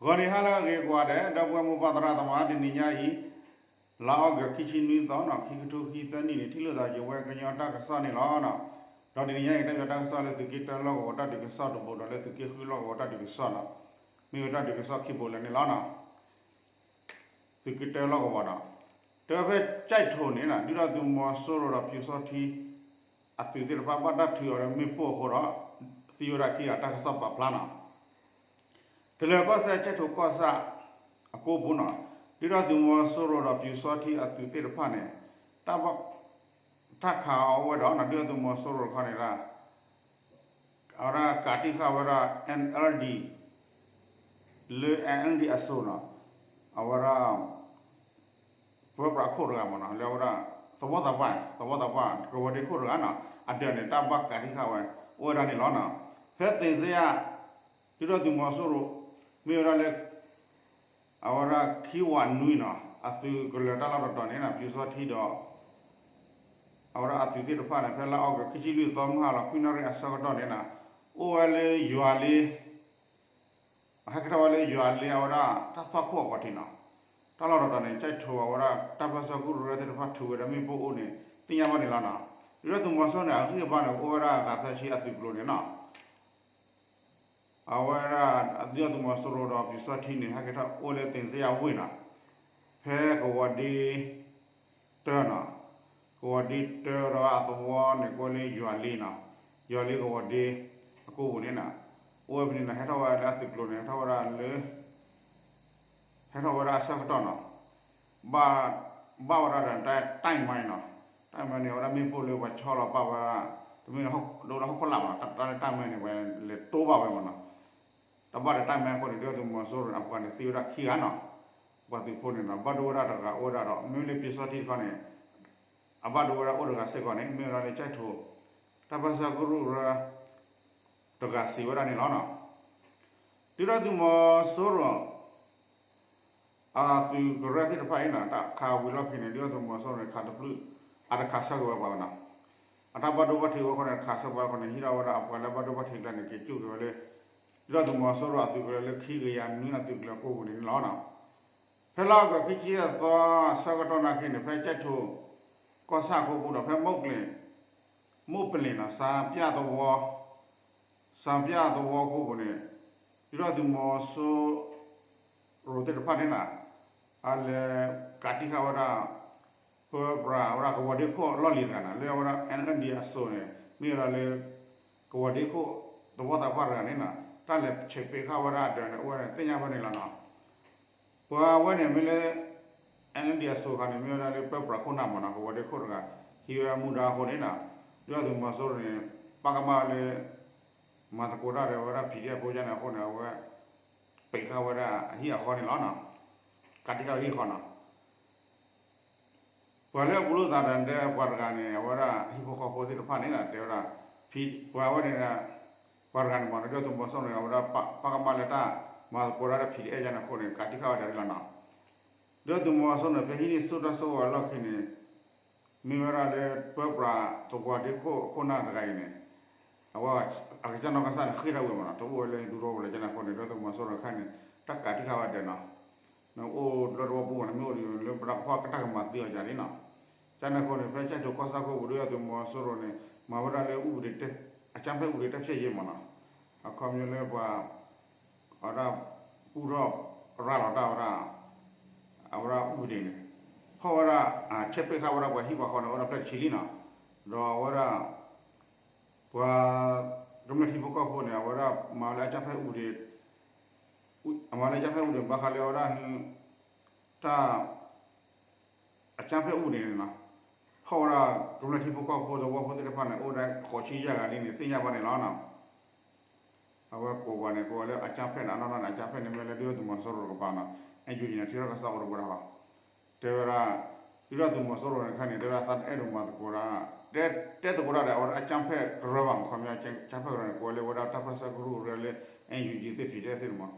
ဂီၤနံၤဟါလၢအဂ့ၤကိးဂၤဒဲး ဒီပုၢ်ဝဲၢ်မိၢ်ပၢ်သရၣ်သမါ တနံၤညါအံၤ လါအီကူး ခံဆံနွံသီနီၤ ခံကထိခံဆံသၢနံၣ်န့ၣ် ထံၣ်လိာ်သးက့ၤဝဲကညီတၢ်ကစီၣ်န့ၣ်လီၤ. ဒီးတနံၤညါအံၤ ကတဲဘၣ်တၢ်ကစီၣ်လၢသုးက့တၢလီၢ်ကဝီၤတၢ်ဒုးကစီၣ်တဘိဒီး လၢသုးက့ဃုလီၢ်ကဝီၤတၢ်ဒုးကစီၣ်နီၤ မ့ၢ်ဝဲတၢ်ဒုးကစီၣ်ခံဘိလၢာ်န့ၣ်လီၤ. သုးက့တၢလီၢ်ကဝီၤနီၤ တဲဝဲဖဲကၠဲၣ်ထိန့ၣ် ဒုၣ်ဒါသုးမီၤစိရိၤဒီးပျူစောထီး အသုးသ့ၣ်တဖၣ်ဘၣ်တၢ်ထုးအီၤလၢမ့ၣ်ပိၢ်အဃိဒီး သံဝဲဒၣ်ခံဂၤတၢ်ကစီၣ်ပာ်ဖျါနီၤ တလၢၤကီၢ်စဲၣ် ကၠဲၣ်ထိကီၢ်ဆၣ်အကိပူၤနီၤ ဒုၣ်ဒါသုးမီၤစိရိၤဒီးပျူစောထီးအသုးသ့ၣ်တဖၣ်န့ၣ် တၢ်ဘၣ် တၢ်ခးအီၤဝဲဒီးနီၤ ဒုၣ်ဒါသုးမီၤစိရိၤတခီန့ၣ်ဒၣ် အဝဲဒၣ်ကးတံၢ်ဃာ်ဝဲဒၣ် NLD လၢ NLD အစိၤနီၤ အဝဲဒၣ် ပၢပြးခိၣ်တဂၤမ့ၢ်နီၤ လၢအဝဲဒၣ် သဝီသးပှၢ် သဝီသးပှၢ် ကဝီၤဒ့ခိၣ်တဂၤနီၤ အဒၢးန့ၣ် တၢ်ဘၣ်ကးတံၢ်ဃာ်ဝဲ အိၣ်ဝဲဒၣ်န့ၣ်လီၤနီၤ ဖဲသ့ၣ်စ့ယါ ဒုၣ်ဒါသုးမီၤစိရိၤ မ့ၢ်ဝဲဒၣ်လၢ အဝဲဒၣ်ခံဝးနွံနီၤ အသုးကလၢၤတၢ်လီၢ်တတီၤန့ၣ်နီၤ ပျူစောထီးဒီး အဝဲဒၣ်အသုးသ့ၣ်တဖၣ်န့ၣ် ဖဲလါအီကူး ခံဆံလွံၢ်သီ မုၢ်ဟါလီၤ ခွံနၣ်ရံၣ်အဆၢကတီၢ်န့ၣ်နီၤ အိၣ်ဝဲလၢယွၤလ့ ဟဲက့ၤထီၣ်ဝဲလၢယွၤလ့ အဝဲဒၣ်တၢ်သွၣ်ခိၣ်အဂီၤထံးနီၤ တၢ်လီၢ်တတီၤန့ၣ် ကၠဲၣ်ထိ အဝဲဒၣ် တၢ်ပၢဆှၢကရူၢ်ကရၢသ့ၣ်တဖၣ်ထုးဝဲဒီးမ့ၣ်ပိၢ်အိၣ်န့ၣ် သ့ၣ်ညါဘၣ်န့ၣ်လီၤနီၤ ဒုၣ်ဒါသုးမီၤစိရိၤန့ၣ် အဂံၢ်အဘါန့ၣ် အိၣ်ဝဲဒၣ်အဂၤသၢဆံအသုးကျိၤန့ၣ်နီၤ အဝဲဒၣ် ဒုၣ်ဒါသုးမီၤစိရိၤဒီးပျူစောထီးန့ၣ် ဟဲက့ၤထီၣ်အိၣ်လၢသ့ၣ်စ့ယါဝ့ၢ်နီၤ ဖဲကဝီၤဒ့ တၢနီၤ ကဝီၤဒ့တၢဒီးအသဝီန့ၣ် ကွဲးလၢယွၤလ့နီၤ ယွၤလ့ကဝီၤဒ့ အကိပူၤန့ၣ်နီၤ အိၣ်ဝဲဖဲန့ၣ်နီၤ ဟဲထီၣ်ဝဲလၢအသုးကျိၤန့ၣ် ဟဲထီၣ်ဝဲဒၣ်လၢ ဟဲထီၣ်ဝဲဒၣ်အဆၢကတီၢ်နီၤ ဘၣ် ဘၣ်ဝဲဒၣ်ဒီးတၢ် တၢ်မၤနီၤ တၢ်မၤန့ၣ် အဝဲဒၣ်မ့ၣ်ပိၢ်လၢပှၤဆီလီၤပာ်ဝဲဒၣ် တမ့ၢ်ဒိလၢဟီၣ်ခိၣ်လာ်မး တၢ်လၢတၢ်မၤန့ၣ် ပှၤလဲၤတိဘၣ်ဝဲမးနီၤ တၢ်ဘၣ်ဒီးတၢ်မၤအဃိန့ၣ် ဒုၣ်ဒါသုးမီၤစိရိၤန့ၣ် အပှၤန့ၣ်သံဝဲဒၣ်ခံဂၤနီၤ ပှၤသုးဖိန့ၣ်နီၤ ဘၣ်ဒိဝဲဒၣ်တဂၤအိၣ်ဝဲဒၣ်ဒီး မ့ၢ်လၢပျူစောထီးတခီန့ၣ် အဘၣ်ဒိဝဲဒၣ်အိၣ်တဂၤစ့ၢ်ကီးန့ၣ် မ့ၢ်ဝဲဒၣ်လၢကၠဲၣ်ထိ တၢ်ပၢဆှၢကရူၢ်ကရၢ တဂၤစံးဝဲဒၣ်န့ၣ်လီၤနီၤ ဒုၣ်ဒါသုးမီၤစိရိၤ အသုးကရၢသ့ၣ်တဖၣ်အံၤနီၤ တၢ်ခးဝံၤလီၢ်ခံန့ၣ် ဒုၣ်ဒါသုးမီၤစိရိၤန့ၣ် ခးတပျုၢ် အတခးဆၢက့ၤဝဲပှၤဘၣ်နီၤ အတၢ်ဘၣ်ဒိဘၣ်ထံးဝဲအဃိန့ၣ် တခးဆၢပှၤအဃိန့ၣ် ဟံးထီၣ်ဝဲဒၣ်အပှၤလၢဘၣ်ဒိဘၣ်ထံးကျါန့ၣ် က့ၤကၠူၣ်က့ၤဝဲလၢ ဒုၣ်ဒါသုးမီၤစိရိၤအသုးကလၢၤလၢခံကယၤနွံအသုးကလၢၤအကိပူၤန့ၣ်လီၤနီၤ ဖဲလါအီကူး ခံဆံသီအဆၢကတီၢ်နာ်က့န့ၣ် ဖဲကၠဲၣ်ထိ ကီၢ်ဆၣ်အကိပူၤဒီး ဖဲမိၢ်ပလ့ၤ မိၢ်ပလ့ၤနီၤ စၣ်ပျၢ်သဝီ စၣ်ပျၢ်သဝီအကိပူၤန့ၣ် ဒုၣ်ဒါသုးမီၤစိရိၤသ့ၣ်တဖၣ်န့ၣ်နီၤ အလဲၤကးတံၢ်ဃာ်ဝဲဒၣ် ပၢပြးဝဲဒၣ်ကဝီၤဒ့ခိၣ်လီၢ်လံၤတဂၤနီၤ လၢအဝဲဒၣ် NLD အစိၤန့ၣ် မ့ၢ်ဝဲဒၣ်လၢ ကဝီၤဒ့ခိၣ်သဝီသးပှၢ်တဂၤန့ၣ်နီၤ တၢ်လဲၤဆဲးပ့းဃာ်ဝဲဒၣ်အဒၢးန့ၣ် အိၣ်ဝဲဒၣ်သ့ၣ်ညါဘၣ်န့ၣ်လီၤနီၤ ပှၤဝဲန့ၣ်မ့ၢ်လၢ NLD အစိၤခါန့ၣ် မ့ၢ်ဝဲဒၣ်လၢပၢပြးခိၣ်နၢ်မးနီၤ ကဝီၤဒ့ခိၣ်တဂၤ ဟံးဝဲမူဒါအဃိန့ၣ်နီၤ ဒုၣ်ဒါသုးမီၤစိရိၤန့ၣ် ပကမၣ်လၢ မၤသကိးတၢ်ဒီးဝဲဒၣ် PDF ဖိကန့ၣ်အဃိန့ၣ် အဝဲ ပ့းဃာ်ဝဲဒၣ်အဟံၣ်အဃီန့ၣ်လီၤနီၤ ကးတံၢ်ဃာ်အဟံၣ်အဃီနီၤ ပှၤလၢအဘူးလိာ်သးဒီးတဲပှၤတဂၤန့ၣ် အဝဲဒၣ်ဟံၣ်ဖိဃီဖိသ့ၣ်တဖၣ်န့ၣ်ဒီး တဲဝဲဒၣ် ပှၤဝဲန့ၣ် ပှၤတဂၤန့ၣ်မ့ၢ် ဒုၣ်ဒါသုးမီၤစိရိၤန့ၣ် အဝဲဒၣ် ပကမၣ်လၢတၢ်မၤသကိးတၢ်ဒီး PDF ကန့ၣ်အဃိန့ၣ် ကးတံၢ်ဃာ်ဝဲဒၣ်လီၤနီၤ ဒုၣ်ဒါသုးမီၤစိရိၤန့ၣ် ဖဲဟံးန့ၢ်ဆူၣ်တၢ်ဆိၣ်ဂ့ၤအလီၢ်ခံန့ၣ် မ့ၢ်ဝဲဒၣ်လၢပၢပြးသဝီဒ့ခိၣ်အခိၣ်နၢ်တဂၤအံၤန့ၣ် အဝဲအကစၢ်နီၢ်ကစၢ်န့ၣ် ဃ့ၢ်ထီၣ်ဝဲမးနီၤ တအိၣ်ဝဲလၢဒူသဝီပူၤလၢၤကန့ၣ်အဃိန့ၣ် ဒုၣ်ဒါသုးမီၤစိရိၤတခါန့ၣ် တၢ်ကးတံၢ်ဃာ်ဝဲဒၣ်နီၤ နအိၣ်လၢသဝီပူၤမး နမ့ၢ်အိၣ်လၢပတၢ်ကဖီၣ်ကတၢ်ကမၤသံအီၤဒၣ်န့ၣ်နီၤ ကန့ၣ်အဃိန့ၣ် ဖဲကၠဲၣ်ထိကီၢ်ဆၣ်ခိၣ်ပူၤ ဒုၣ်ဒါသုးမီၤစိရိၤန့ၣ် မၤဝဲဒၣ်လၢ အကြမ်းဖက်ဥပဒေ တိုက်ဖျက်ရေး မးနီၤ အခီပညီလၢပှၤ အဝဲဒၣ် ပူထီၣ်ရၤလီၤတၢ်ဝဲဒၣ် အဝဲဒၣ် ဥပဒေ န့ၣ် ဖီၣ်ဝဲဒၣ် ဆဲးပ့းဃာ်ဝဲဒၣ်ပှၤဟံၣ်ပှၤဃီန့ၣ် အိၣ်ဝဲဒၣ်ဖျၢၣ်တဆံလံနီၤ ဒီးအဝဲဒၣ် ပှၤ ကမျၢၢ်ထံဖိကီၢ်ဖိန့ၣ် အဝဲဒၣ်မၤဝဲလၢ အကြမ်းဖက်ဥပဒေ အမၤလၢ အကြမ်းဖက်ဥပဒေ ဘၣ်ဃးလၢအဝဲဒၣ် တၢ် အကြမ်းဖက်ဥပဒေ န့ၣ်နီၤ ဖီၣ်ဝဲဒၣ်ကမျၢၢ်ထံဖိကီၢ်ဖိသဝီဖိသ့ၣ်တဖၣ်န့ၣ် အိၣ်ဝဲဒၣ်ဃိးဆံယဲၢ်ဂၤလံန့ၣ် သ့ၣ်ညါဘၣ်န့ၣ်လီၤနီၤ အဝဲကိးပှၤန့ၣ် ကိးဝဲလၢ အကြမ်းဖက် န့ၣ် အနီၢ်နီၢ်န့ၣ် အကြမ်းဖက် န့ၣ် မ့ၢ်လၢဒုၣ်ဒါသုးမီၤစိရိၤတကပၤနီၤ NUG န့ၣ် ထုးထီၣ်ကစီၣ်အိၣ်တဘိတခီ တဲဝဲဒၣ် ဒုၣ်ဒါသုးမီၤစိရိၤန့ၣ်တခါန့ၣ် တဲဝဲဒၣ်သးတအဲၣ်ဒိးမၤသကိးတၢ် တဲ တဲသကိးတၢ်ဒီး အဝဲဒၣ်အကြမ်းဖက်ကရၢဘၣ်မး ခီပညီ အကြမ်းဖက်ကရၢန့ၣ် ကိးဝဲလၢဝဲဒၣ်တၢ်ပၢဆှၢကရူၢ်ကရၢလၢ NUG သ့ၣ် PDF သ့ၣ်န့ၣ်မး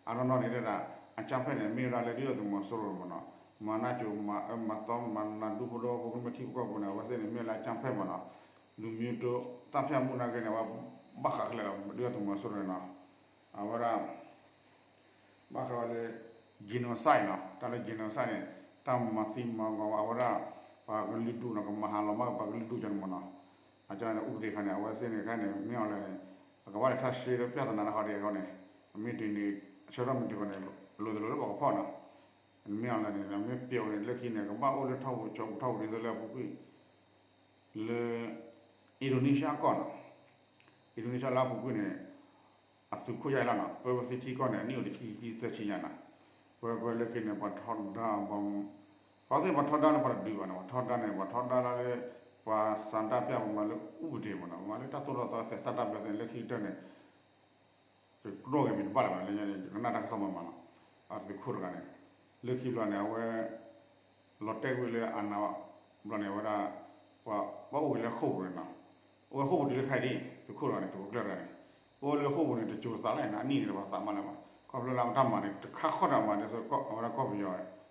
အနီၢ်နီၢ်န့ၣ်တဲဒၣ် အကြမ်းဖက် န့ၣ် မ့ၢ်ဝဲဒၣ်လၢဒုၣ်ဒါသုးမီၤစိရိၤမးနီၤ မၤနၢ်ကၠိ မၤအၢမၤသီ မၤနးဒူဖိဒီး ပကမျၢၢ်ထံဖိကီၢ်ဖိန့ၣ် အဝဲသ့ၣ်န့ၣ် မ့ၢ်လၢအကြမ်းဖက် မးနီၤ လူမျိုးတုံးသတ်ဖြတ်မှု နာ်က့န့ၣ် အဝဲဘၣ်ဃးခဲလၢာ်လီၤ ဒုၣ်ဒါသုးမီၤစိရိၤန့ၣ်နီၤ အဝဲဒၣ် ဘၣ် လၢ genocide နီၤ, တၢ်လၢ genocide န့ၣ် တၢ်မၤသံမၤဂီၤအဝဲဒၣ် ပှၤကလုာ်ဒူၣ်နီၤ, ကမၤဟးလီၤမၢ်ပှၤကလုာ်ဒူၣ်ကန့ၣ်မ့ၢ်နီၤ. အကန့ၣ် ဥပဒေခါန့ၣ် အဝဲသ့ၣ်န့ၣ်ခါန့ၣ် မ့ၢ်အီၤလဲၣ်န့ၣ် အကဘၣ်လဲၤထီၣ်ရှဲလၢ ပြဿနာ တခီဒ်အဃိန့ၣ် အမ့ၢ်ဒ်န့ၣ် အဆၢထီၣ်မ့ၢ်တုၤဃီန့ၣ် လိၤတလိၤလၢပှၤကဖီၣ်နီၤ. မ့ၢ်အီၤလဲၣ်န့ၣ် မ့ၢ်ပျိာ်န့ၣ် လၢခံန့ၣ် ကဘၣ်အိၣ်လၢထီၣ်ပူၤကၠီပူၤထီၣ်ပူၤဒ်သိးလၢအပူၤကွံာ် လၢ Indonesia ကီၢ်နီၤ, Indonesia လၢအပူၤကွံာ်န့ၣ် အသုးခိၣ်ယါအံၤလီၤနီၤ, ပၢဝဲသ့ၣ်ထံကီၢ်န့ၣ် အနံၣ်အိၣ်တဆံခံသၢဆံညါနီၤ. ပၢဝဲလၢခံန့ၣ် ပှၤထီဒါ ပှၤသ့ၣ်ပှၤထီဒါန့ၣ် ပှၤတဒုးဘၣ်နီၤ, ပှၤထီဒါန့ၣ် ပှၤထီဒါလၢ ပှၤဆန္ဒပြ ပမၤလၢ ဥပဒေ မ့ၢ်နီၤ, ပမၤလၢတၢ်သိၣ်တၢ်သီသဲးဆန္ဒပြသ့ၣ် လၢခံကတၢၢ်န့ၣ် ယကျိၣ်ဂ့ၤမ့ၢ်တဘၣ်လၢၤဘၣ်လၢညါန့ၣ် ယကနၣ်တၢ်ကစီၣ်မးမးနီၤ, အသုးခိၣ်တဂၤန့ၣ် လၢခံဘျီန့ၣ် အဝဲ လီၤတဲာ်ကွံာ်လၢအနးဘျီန့ၣ် အဝဲဒၣ် ပှၤဘၣ်အိၣ်က့ၤလၢဃိာ်ပူၤန့ၣ်နီၤ, အိၣ်ဝဲဃိာ်ပူၤတုၤလၢခဲအံၤဒ် သုးခိၣ်တဂၤန့ၣ် သုးခိၣ်ကျၢၢ်တဂၤန့ၣ် အိၣ်ဝဲလၢဃိာ်ပူၤန့ၣ် တစိၤသးလၢနၤ အနံၣ်န့ၣ် တဘၣ်သးမးလၢၤဘၣ်, ခီဖျိလၢအတၢ်မၤန့ၣ် တခါဃီတၢ်မၤဒ်သိး အဝဲဒၣ်ကီၢ်ပယီၤ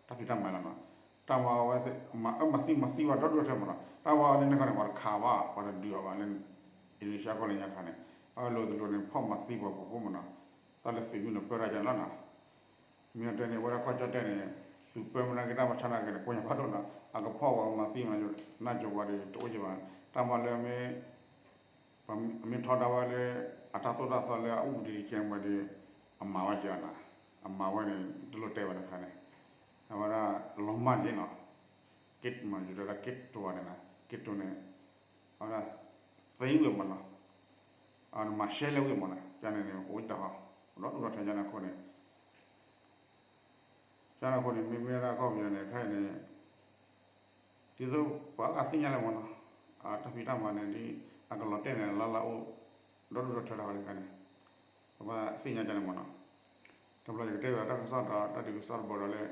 တၢ်ဖံးတၢ်မၤလီၤနီၤ, တၢ်မၤဝဲ မၤအၢမၤသံမၤသံဝဲဒီဒူၣ်ထဲမးနီၤ, တၢ်ဝဲန့ၣ်န့ၣ်ခီန့ၣ် ပှၤတခးဘၣ် ပှၤတဒုးအီၤဘၣ်လၢ Indonesia ကီၢ်လၢညါခါန့ၣ် အဝဲလိၤတလိၤန့ၣ် ဖီၣ်မၤသံပှၤပူၤဖိမးနီၤ, တၢ်လၢသုးမုၢ်န့ၣ်ပၢတၢ်ကန့ၣ်လီၤနီၤ. မ့ၢ်အတဲန့ၣ် အဝဲဒၣ်ကီၢ်ကၠီၣ်တဲၣ်န့ၣ် သုးပၢမ့ၢ်နာ်က့ၤတၢ်မၤဆါနာ်က့ၤန့ၣ် ကိးညါဖးဒိၣ်နီၤ, အကဖီၣ်ပှၤမၤသံမၤ နၢ်ကၠိပှၤဒီးတအိၣ်က့ၤဘၣ်, တၢ်မၤလၢ အမ့ၢ်ထီဒါဝဲလၢ အတၢ်သိၣ်တၢ်သီလၢအအိၣ်ဘှံးဒံးကဲမးဒီး အမၤဝဲကဲနီၤ, အမၤဝဲန့ၣ် တလိၣ်တဲဝဲတခါန့ၣ် အဝဲဒၣ်လီၤမၢ်က့နီၤ, က့မး ယတဲဒၣ်က့တိၤန့ၣ်နီၤ, က့တိၤန့ၣ် အဝဲဒၣ် သ့ဝဲမးနီၤ, အမၤရှဲလဲဝဲမးနီၤ, ကန့ၣ်န့ၣ် အိၣ်တၢ်ဟီ ဒီဒူၣ်ဒီထၢကန့ၣ်အဃိန့ၣ် ကန့ၣ်အဃိန့ၣ် မ့မ့ၢ်ဝဲဒၣ်ကီၢ်ပယီၤန့ၣ် ခဲအံၤန့ၣ် ဒ်သိးပှၤအါဂၤသ့ၣ်ညါလၢမးနီၤ, အတၢ်ဖံးတၢ်မၤန့ၣ် ဒ်အကလီၤတဲာ်န့ၣ် လၢလၢအိၣ် ဒီဒူၣ်ဒီထၢတၢ်ဃီန့ၣ် ပဘၣ်သ့ၣ်ညါကန့ၣ်မးနီၤ, တဘျီယကတဲဝဲဒၣ်တၢ်ကစီၣ်ဒီး တၢ်ဒုးကစီၣ်တဘျီဒီးလၢ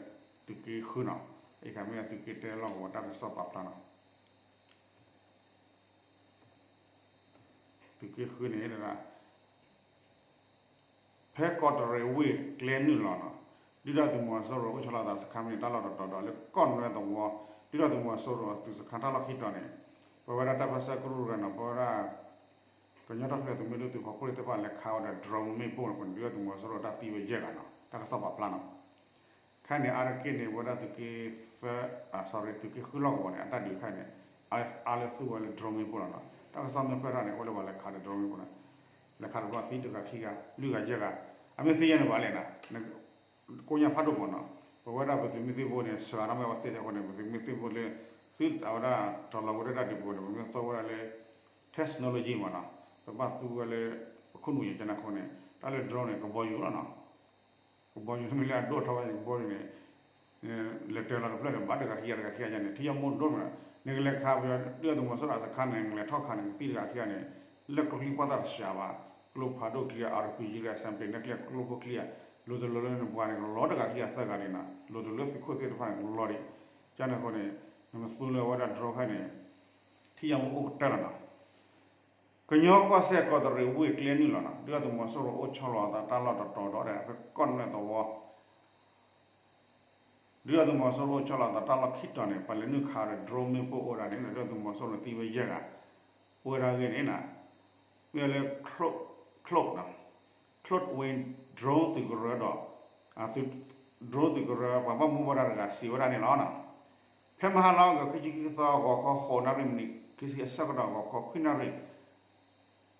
သုးက့ဃုနီၤ, အံၤခါမ့ၢ်သုးက့တဲလီၢ်ကဝီၤတၢ်ကစီၣ်ပာ်ဖျါနီၤ သုးက့ဃုန့ၣ် ဖဲကီးတရံးဝ့ၢ်ကျဲနုာ်လီၤနီၤ, ဒုၣ်ဒါသုးမီၤစိရိၤအိၣ်ဆီလီၤအသးစခါမ့ၢ်န့ၣ် တၢ်လီၢ်တတီၤဒီးလၢကီၢ်နွဲသဝီ, ဒုၣ်ဒါသုးမီၤစိရိၤအသုးစခါတၢ်လီၢ်ခံတီၤန့ၣ် ပဝဲဒၣ်တၢ်ပၢဆှၢကရူၢ်တဂၤနီၤ, ပဝဲဒၣ် ကညီတၢ်ထူၣ်ဖျဲးသုးမုၢ်ဒိၣ်သုးဖီခိၣ်သ့ၣ်တဖၣ်လဲၤခးဝဲဒီး drone မ့ၣ်ပိၢ်အဃိန့ၣ် ဒုၣ်ဒါသုးမီၤစိရိၤတၢ်သံဝဲယဲၢ်ဂၤနီၤ, တၢ်ကစီၣ်ပာ်ဖျါနီၤ ခဲအံၤန့ၣ် အါတက့ၢ်န့ၣ် ပဝဲဒၣ်သုးက့သၢ sorry သုးက့ဃုလီၢ်ကဝီၤန့ၣ် အတၢ်ဒုးခဲအံၤန့ၣ် အါလၢသူဝဲလၢ drone မ့ၣ်ပိၢ်လီၤနီၤ, တၢ်ကစီၣ်မ့ၢ်ပၢၢ်ထီၣ်န့ၣ် အိၣ်လၢပှၤလဲၤခးဒီး drone မ့ၣ်ပိၢ်န့ၣ် လဲၤခးတဘျီသံတဂၤခံဂၤ လွံၢ်ဂၤယဲၢ်ဂၤ, အမ့ၢ်သံယဲၢ်န့ၣ်ဘၣ်လဲၣ်နီၤ, ကိညါဖးဒိၣ်မးနီၤ, ပဝဲဒၣ်ပသုးမုၢ်သံၣ်ဘိန့ၣ် စှၤနီၣ်မ့ၢ်ဝဲသ့ၣ်အဃိန့ၣ် ပသုးမုၢ်သံၣ်ဘိလၢ သုအဝဲဒၣ် တီၤလီၤဝဲဒၣ်တၢ်ဒုးပူၤန့ၣ် ပမ့ၢ်သိဝဲဒၣ်လၢ technology မးနီၤ, ပဘၣ်သူဝဲလၢ ပခိၣ်နူာ်ယဲၢ်ကန့ၣ်အဃိန့ၣ် တၢ်လၢ drone န့ၣ် ကဘီယူၤလီၤနီၤ ကဘီယူၤမ့ၢ်လၢအဒိၣ်ထီၣ်ဝဲန့ၣ် ကဘီယူၤန့ၣ် လဲၤတၢၤလီၤတဖျၢၣ်န့ၣ် ဘၣ်တဂၤခံဂၤတဂၤခံဂၤန့ၣ် ထံၣ်ယီၢ်မိၢ်ဒိၣ်မး, နကလဲၤခးပယီၤဒုၣ်ဒါသုးမီၤစိရိၤအစခါန့ၣ် နကလဲၤထီၣ်ခးန့ၣ် ကသံတဂၤခံဂၤန့ၣ် လၢကျိချံပှၢ်သၣ်တစှၤဘၣ်, ကျိဖးဒိၣ်ချံ RPG လၢ assembly န့ၣ် ကျဲကျိဖိချံဧါ, လိၤတလိၤလၢနပှၤန့ၣ် ကလီၤတဂၤခံဂၤသၢဂၤန့ၣ်နီၤ, လိၤတလိၤလၢသုးခိၣ်သ့ၣ်တဖၣ်န့ၣ် ကလီၤဒံး, ကန့ၣ်အဃိန့ၣ် နမ့ၢ်သူလၢအဝဲဒၣ် drone ဖဲန့ၣ် ထံၣ်ယီၢ်မိၢ်အိၣ်ကတၢၢ်လီၤနီၤ ကညီကီၢ်စဲၣ်ကီးတရံးဝ့ၢ်ကျဲနုာ်လီၤနီၤ, ဒုၣ်ဒါသုးမီၤစိရိၤအိၣ်ဆီလီၤအသးတၢ်လီၢ်တတီၤဒီး ဖဲကီၢ်နွဲၣ်သဝီ, ဒုၣ်ဒါသုးမီၤစိရိၤအိၣ်ဆီလီၤအသးတၢ်လီၢ်ခံတီၤန့ၣ် ပှၤလဲၤနုာ်ခးဒီး drone မ့ၣ်ပိၢ်အိၣ်ဝဲဒၣ်န့ၣ် ဒုၣ်ဒါသုးမီၤစိရိၤသံဝဲယဲၢ်ဂၤ, အိၣ်ဝဲဒၣ်အဂ့ၢ်န့ၣ်နီၤ, မ့ၢ်လၢ Claude နီၤ, Claude Wayne drone သုးကရၢဒီး drone သုးကရၢ ပှၤဘၣ်မူဘၣ်ဒါတဂၤစံးဝဲဒၣ်န့ၣ်လီၤနီၤ. ဖဲမဟါလီၤအီကူး ခံဆံခံသီ ဂီၤခီဃိးနၣ်ရံၣ်မံးနံး ခံဆံအဆၢကတီၢ် ဂီၤခီခွံနၣ်ရံၣ်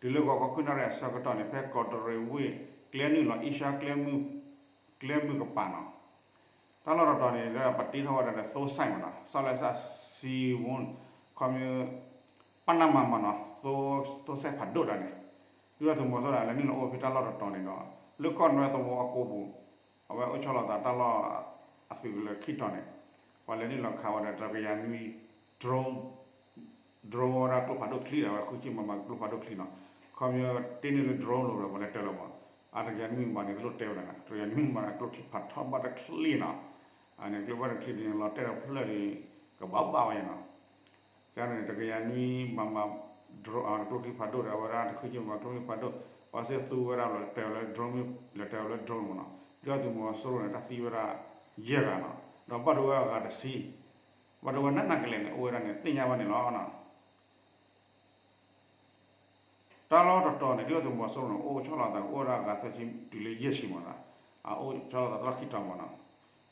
တုၤလၢဂီၤခီခွံနၣ်ရံၣ်အဆၢကတီၢ်န့ၣ် ဖဲကီးတရံးဝ့ၢ် ကျဲနုာ်လီၤ အ့ရှါ ကျဲမုၢ်ကပၤနီၤ, တၢ်လီၢ်တတီၤန့ၣ် လၢပတ့ထီၣ်ဝဲဒၣ်လၢသိစဲးမးနီၤ, စီၤလဲးစး စံဝူ ခီမ့ၢ် ပနၢ်မၤမးနီၤ, သိစဲးဖးဒိၣ်တၢ်န့ၣ် ဒုၣ်ဒါသုးမီၤစိရိၤလဲၤနုာ်လီၤအိၣ်ဖဲတၢ်လီၢ်တတီၤန့ၣ်ဒီး လၢကီၢ်နွဲၣ်သဝီအကိပူၤ အဝဲအိၣ်ဆီလီၤသးတၢ်လီၢ်အသုးကလၢၤခံတီၤန့ၣ် ပှၤလဲၤနုာ်လီၤခးဝဲဒၣ် တကယၤနွံ drone drone ဝဲဒၣ်ကျိဖးဒိၣ်ချံဒီး ဝဲဒၣ်ဃုဆံ မမ ကျိဖးဒိၣ်ချံနီၤ, ခီမ့ၢ်တ့နုာ်လၢ drone လိၤဒီး ပှၤလဲၤတၢၤလီၤမး, အတကယၤနွံမးန့ၣ် တလိၣ်တဲဝဲဒၣ်နီၤ, တကယၤနွံမးန့ၣ် ကျိချံဖးထီၣ်ဘၣ်တချံနီၤ, အန့ၣ်ကျိဘၣ်တချံန့ၣ် လီၤတဲာ်ဒီးဖျၢၣ်ဒီး ကဘၣ်ဘၣ်ဝဲနီၤ ကန့ၣ် တကယၤနွံမမ drone ကျိချံဖးဒိၣ်ဒီး အဝဲဒၣ်တဃုဆံမမ ကျိချံဖးဒိၣ် ပှၤစ့ၢ်သူဝဲဒၣ် လဲၤတၢၤလၢ drone မ့ၢ် လဲၤတၢၤလၢ drone မးနီၤ, ဒုၣ်ဒါသုးမီၤစိရိၤန့ၣ် တၢ်သံဝဲဒၣ်ယဲၢ်ဂၤနီၤ, ဒီးဘၣ်ဒိဝဲအဂၤတဆံ, ဘၣ်ဒိဝဲနးနးကလဲာ်န့ၣ် အိၣ်ဝဲဒၣ်န့ၣ် သ့ၣ်ညါဘၣ်န့ၣ်လီၤနီၤ. တၢ်လီၢ်တတီၤန့ၣ် ဒုၣ်ဒါသုးမီၤစိရိၤန့ၣ် အိၣ်ဆီလီၤသး အိၣ်ဝဲဒၣ်အဂၤသၢဆံတုၤလၢယဲၢ်ဆံမးနီၤ, အအိၣ်ဆီလီၤသးတၢ်လီၢ်ခံတီၤမးနီၤ,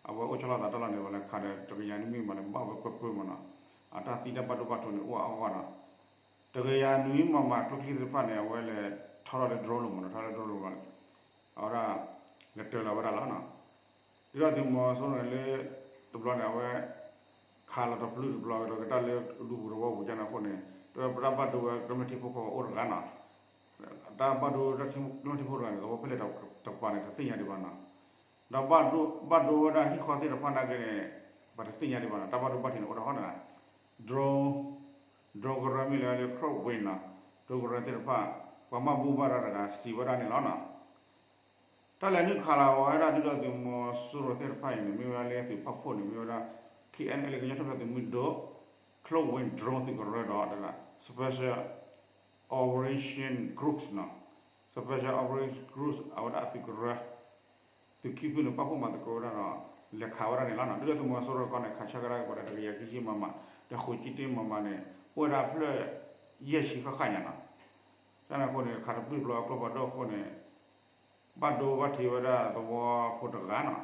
အဝဲအိၣ်ဆီလီၤသးတၢ်လီၢ်န့ၣ် ပှၤလဲၤခးဒီးတကယၤနွံမံမးန့ၣ် ဘၣ်ဝဲပၢပၢမးနီၤ, အတၢ်သံတၢ်ဘၣ်ဒိဘၣ်ထံးန့ၣ် အိၣ်အါအါဂီၢ်နီၤ, တကယၤနွံမံမး ကျိချံသ့ၣ်တဖၣ်န့ၣ် အဝဲလဲၤထီထီၣ်လၢ drone လီၤမးနီၤ, ထီထီၣ်လၢ drone လီၤန့ၣ် အဝဲဒၣ် လဲၤတၢၤလီၤဝဲဒၣ်လီၤနီၤ. ဒုၣ်ဒါသုးမီၤစိရိၤန့ၣ်လၢ တဘျီန့ၣ် အဝဲ ခးလီၤတပျုၢ်တဘျီဝဲဒီး ကတၢၢ်လၢဒူပူၤသဝီပူၤကန့ၣ်အဃိန့ၣ် တၢ်ဘၣ်ဒိဝဲကမျၢၢ်ထံဖိကီၢ်ဖိအိၣ်တဂၤနီၤ, တၢ်ဘၣ်ဒိကမျၢၢ်ထံဖိတဂၤန့ၣ် သဝီဖဲလဲၣ်တကပၤန့ၣ် တသ့ၣ်ညါဒံးဘၣ်နီၤ. ဒီးဘၣ်ဒိဝဲဒၣ်ဟံၣ်ဃီသ့ၣ်တဖၣ်နာ်က့န့ၣ် ပတသ့ၣ်ညါဒံးဘၣ်နီၤ, တၢ်ဘၣ်ဒိဘၣ်ထံးန့ၣ် အိၣ်ဒၣ်ဃီန့ၣ် drone drone ကရၢမ့ၢ်လၢ Cloud Wing နီၤ, drone ကရၢသ့ၣ်တဖၣ် ပှၤမၤဘူၣ်ဘၣ်ရၤတဂၤစံးဝဲဒၣ်န့ၣ်လီၤနီၤ. တၢ်လဲၤနုာ်ခးလီၤဝဲဒၣ်ဒုၣ်ဒါသုးမီၤစိရိၤသ့ၣ်တဖၣ်အံၤန့ၣ် မ့ၢ်ဝဲဒၣ်လၢသုးပာ်ဖှိၣ်န့ၣ် မ့ၢ်ဝဲဒၣ် K N L ကညီထူၣ်ဖျဲးသုးမုၢ်ဒိၣ် Cloud Wing drone သုးကရၢဒီး Special Operation Groups နီၤ, Special Operation Groups အဝဲဒၣ်အသုးကရၢ သုးခံဖုန့ၣ် ပာ်ဖှိၣ်မၤသကိးဝဲဒၣ်ဒီး လဲၤခးဝဲဒၣ်န့ၣ်လီၤနီၤ. ဒုၣ်ဒါသုးမီၤစိရိၤကီးန့ၣ် ခးဆၢကဒါက့ၤပှၤဒီးတကယၤခံဆံမံမး ဒီးဃိးဆံတၢမံမးန့ၣ် အိၣ်ဝဲဒၣ်ဖျၢၣ်ယဲၢ်ဆံဃၣ်ဃၣ်ညါနီၤ. တၢ်န့ၣ်အဃိန့ၣ် ခးတပျုၢ်တဘျီကျိဖးဒိၣ်အဃိန့ၣ် ဘၣ်ဒိဘၣ်ထံးဝဲဒၣ်သဝီဖိတဂၤနီၤ.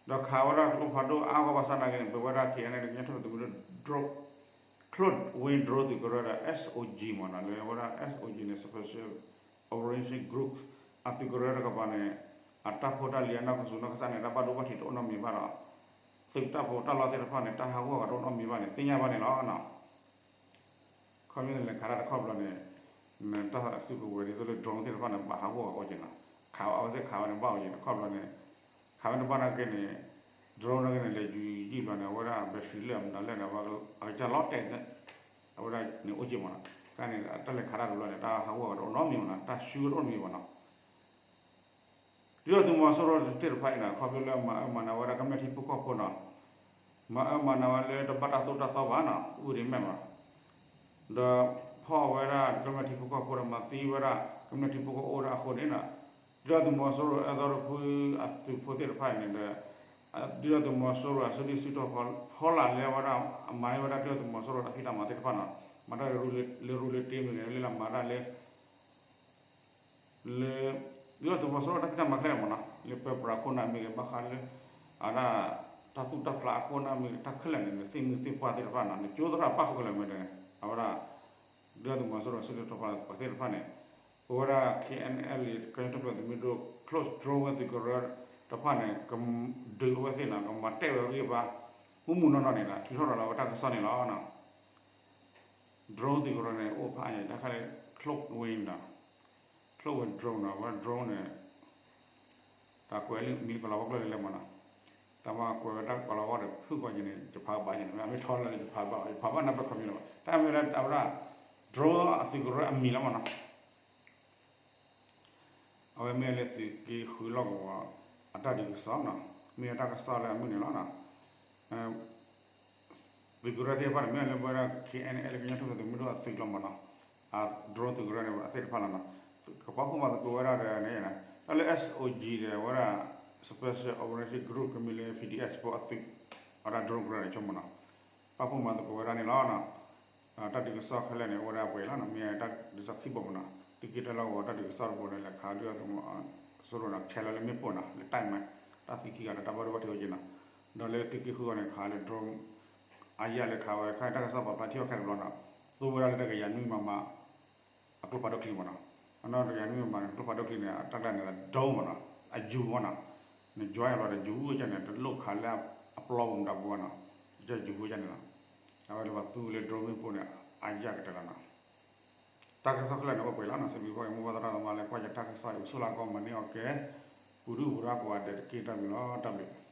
ဒီးခးဝဲဒၣ်ကျိဖးဒိၣ်အါဂီၢ်ဘၣ်ဆၣ်နာ်က့န့ၣ် ပဝဲဒၣ် K N L ကညီထူၣ်ဖျဲးသုးမုၢ်ဒိၣ် drone Cloud Wing drone သုးကရၢဒီး S O G မးနီၤ, လၢဝဲဒၣ် S O G န့ၣ် Special Operation Group အသုးကရၢတကပၤန့ၣ် အတၢ်ဖိတၢ်လံၤအနီၢ်ကစူၤနီၢ်ကစၢ်န့ၣ် တၢ်ဘၣ်ဒိဘၣ်ထံးတအိၣ်နီတမံၤဘၣ်ဒီး သုးတၢ်ပီးတၢ်လီသ့ၣ်တဖၣ်န့ၣ် တၢ်ဟးဂီၢ်ဂီၤတအိၣ်နီတမံၤဘၣ်န့ၣ် သ့ၣ်ညါဘၣ်န့ၣ်လီၤနီၤ. ခီဖျိလၢလဲၤခးတၢ်တခီဘျီန့ၣ် တၢ်စုကဝဲၤဒ်သိးလၢ drone သ့ၣ်တဖၣ်န့ၣ် ဘၣ်ဟးဂီၢ်ဂီၤအိၣ်က့ၤနီၤ, ခးအဝဲသ့ၣ်ခးဝဲန့ၣ် ဘၣ်အိၣ်က့ၤတခီဘျီန့ၣ် ခးဝဲတဘၣ်နာ်က့န့ၣ် drone နာ်က့န့ၣ် လဲၤယူၤယံာ်ဘျီန့ၣ် အဝဲဒၣ် battery လၢအမတၤလဲၣ်န့ၣ် အကစၢ်လီၤတဲာ်န့ၣ် အဝဲဒၣ်န့ၣ်အိၣ်က့ၤမးနီၤ, တၢ်န့ၣ် တၢ်လဲၤခးတၢ်တဘျီန့ၣ် တၢ်ဟးဂီၢ်ဂီၤတအိၣ်နီတမံၤဘၣ်နီၤ, တၢ်ဆူတအိၣ်နီတမံၤဘၣ်နီၤ. ဒုၣ်ဒါသုးမီၤစိရိၤသ့ၣ်တဖၣ်အံၤန့ၣ် ခီဖျိလၢမၤအၢမၤနးဝဲဒၣ်ကမျၢၢ်ထံဖိကီၢ်ဖိနီၤ, မၤအၢမၤနးဝဲလၢတဘၣ်တၢ်သိၣ်တၢ်သီဘၣ်နီၤ, အူဒံမဲၣ်မး, ဒီးဖီၣ်ဝဲဒၣ်ကမျၢၢ်ထံဖိကီၢ်ဖိဒီးမၤသံဝဲဒၣ်ကမျၢၢ်ထံဖိကီၢ်ဖိအိၣ်ဒၣ်အဃိန့ၣ်နီၤ, ဒုၣ်ဒါသုးမီၤစိရိၤအဲၣ်ဒိးတဖုအသုးဖိသ့ၣ်တဖၣ်အံၤန့ၣ်ဒီး ဒုၣ်ဒါသုးမီၤစိရိၤအစုဒုၣ်စုတီၤဖီလာ်လၢဝဲဒၣ် အမၤန့ၢ်ဝဲဒၣ်ဒုၣ်ဒါသုးမီၤစိရိၤတၢ်ဖံးတၢ်မၤသ့ၣ်တဖၣ်နီၤ, မၤတၢ်လၢရူလၢတ့မ့ၢ်ဂ့ၤ လၢလၢမၤတၢ်လၢ လၢ ဒုၣ်ဒါသုးမီၤစိရိၤတၢ်ဖံးတၢ်မၤခဲလၢာ်မးနီၤ, လၢပၢပြးခိၣ်နၢ်မ့ၢ်ဂ့ၤ ဘၣ်ဃးလၢ အဝဲဒၣ် တၢ်သူၣ်တၢ်ဖျးအခိၣ်နၢ်မ့ၢ်ဂ့ၤ တၢ်ခဲလၢာ်န့ၣ် နသ့ၣ်မုၢ်သ့ၣ်ပှၢ်သ့ၣ်တဖၣ်နီၤ နကၠိသရၣ်ပၣ်ဃုာ်ခဲလၢာ်မ့ၢ်တဂ့ၤ အဝဲဒၣ် ဒုၣ်ဒါသုးမီၤစိရိၤစုဒုၣ်စုတီၤဖီလာ်သ့ၣ်တဖၣ်န့ၣ် ပဝဲဒၣ် K N L ကညီထူၣ်ဖျဲးသုးမုၢ်ဒိၣ် close drone ဝဲသုးကရၢတဖၣ်န့ၣ် ကဒုးအဝဲသ့ၣ်နီၤ ကမၤတဲာ်ဝဲဂံၢ်ဘါ မုၢ်မုၢ်နီၢ်နီၢ်န့ၣ်ဒီး ထုးထီၣ်ဒီးလီၤဝဲတၢ်ကစီၣ်န့ၣ်လီၤ. drone သုးကရၢန့ၣ် အိၣ်ဖးအါညါ တၢ်ခါလၢ cloak wing ဒီး cloak wing drone ဒီး ဝဲ drone န့ၣ် တၢ်ကွဲးလၢမံၤကလီၤဝီကျိာ်လဲၣ်လဲၣ်မးနီၤ, တၢ်မၤကွဲးဝဲတၢ်ကလီၤဝီဒီး ဖုၣ်ကီၢ်က့ၤန့ၣ် ယဖးဘၣ်က့ၤန့ၣ် မ့ၢ်အမ့ၢ်ထီလၢယဖးဘၣ် ယဖးဘၣ်နၢ်ပၢၢ်ခီပညီလီၤ. တၢ်မ့ၢ်ဝဲဒၣ်အဝဲဒၣ် drone အသုးကရၢအမံၤလီၤမးနီၤ. အဝဲမ့ၢ်လၢသုးက့ဃုလီၢ်ကဝီၤ အတၢ်ဒုးကစီၣ်နီၤ, မ့ၢ်ဝဲတၢ်ကစီၣ်လၢအမုၢ်န့ၣ်လီၤနီၤ. သုးကရၢသ့ၣ်တဖၣ်န့ၣ် မ့ၢ်လၢပဝဲဒၣ် K N L ကညီထူၣ်ဖျဲးသုးမုၢ်ဒိၣ်အသုးလီၤမးနီၤ, အ drone သုးကရၢန့ၣ် အသ့ၣ်တဖၣ်လီၤနီၤ, ကပာ်ဖှိၣ်မၤသကိးဝဲဒၣ်ဒီးန့ၣ် တၢ်လၢ S O G ဒီးဝဲဒၣ် Special Operation Group ကမ့ၢ်လၢ P D S ဖိအသုး အဝဲဒၣ် drone ကရၢန့ၣ်ဆိကမိၣ်နီၤ, ပာ်ဖှိၣ်မၤသကိးဝဲဒၣ်န့ၣ်လီၤနီၤ. တၢ်ဒုးကစီၣ်ခဲလၢာ်န့ၣ် အိၣ်ဝဲဒၣ်ပှဲၤလီၤနီၤ, မ့ၢ်တၢ်ဒုးကစီၣ်ခံဘိမးနီၤ, သုးက့တၢ်လီၢ်ကဝီၤတၢ်ဒုးကစီၣ်တဘိန့ၣ် လဲၤခးဒုၣ်ဒါသုးမီၤစိရိၤနီၤ ဆဲးလီၤလၢမ့ၣ်ပိၢ်နီၤ လၢတၢ်မဲ တၢ်သံခံဂၤဒီးတၢ်ဘၣ်ဒိဘၣ်ထံးအိၣ်က့ၤနီၤ, ဒီးလၢသုးက့ဃုဂီၤန့ၣ် ခးလၢ drone အါယၢ်လၢခးဝဲ ခါတၢ်ကစီၣ်ပာ်ဖျါထံၣ်အီၤခဲတဘျီနီၤ, သိဝဲဒၣ်လၢတကယၤနွံမံမး အကျိဖးဒိၣ်ချံမးနီၤ, အနီၢ်တကယၤနွံမံမးန့ၣ် ကျိဖးဒိၣ်ချံန့ၣ် အတၢ်ကျါန့ၣ်ဒီး drone မးနီၤ, အယူၤမးနီၤ, နယွၤအလီၤဒီးယူၤဝဲကန့ၣ် တလိၣ်ခးလၢအပျီပူၤမတၤပူၤဘၣ်နီၤ, ကယူၤဝဲကန့ၣ်လီၤ. အဝဲလၢပှၤသူလၢ drone မ့ၣ်ပိၢ်န့ၣ် အါယၢ်ကတၢၢ်လီၤနီၤ. တၢ်ကစီၣ်ခဲလၢာ်န့ၣ် အိၣ်ပှဲၤလီၤနီၤ, စံးဘျုးဘၣ်က့ၤမိၢ်ပၢ်သရၣ်သမါလၢကွၢ်ယတၢ်ကစီၣ်အံၤ ပဆိၣ်လၢအကီမၤန့ၢ်အီၤကဲ ပူၤဒုၣ်ပူၤဒါကိးဂၤဒဲးတက့ၢ် တၢ်ဘျုးလီၤ တၢ်ဘျုး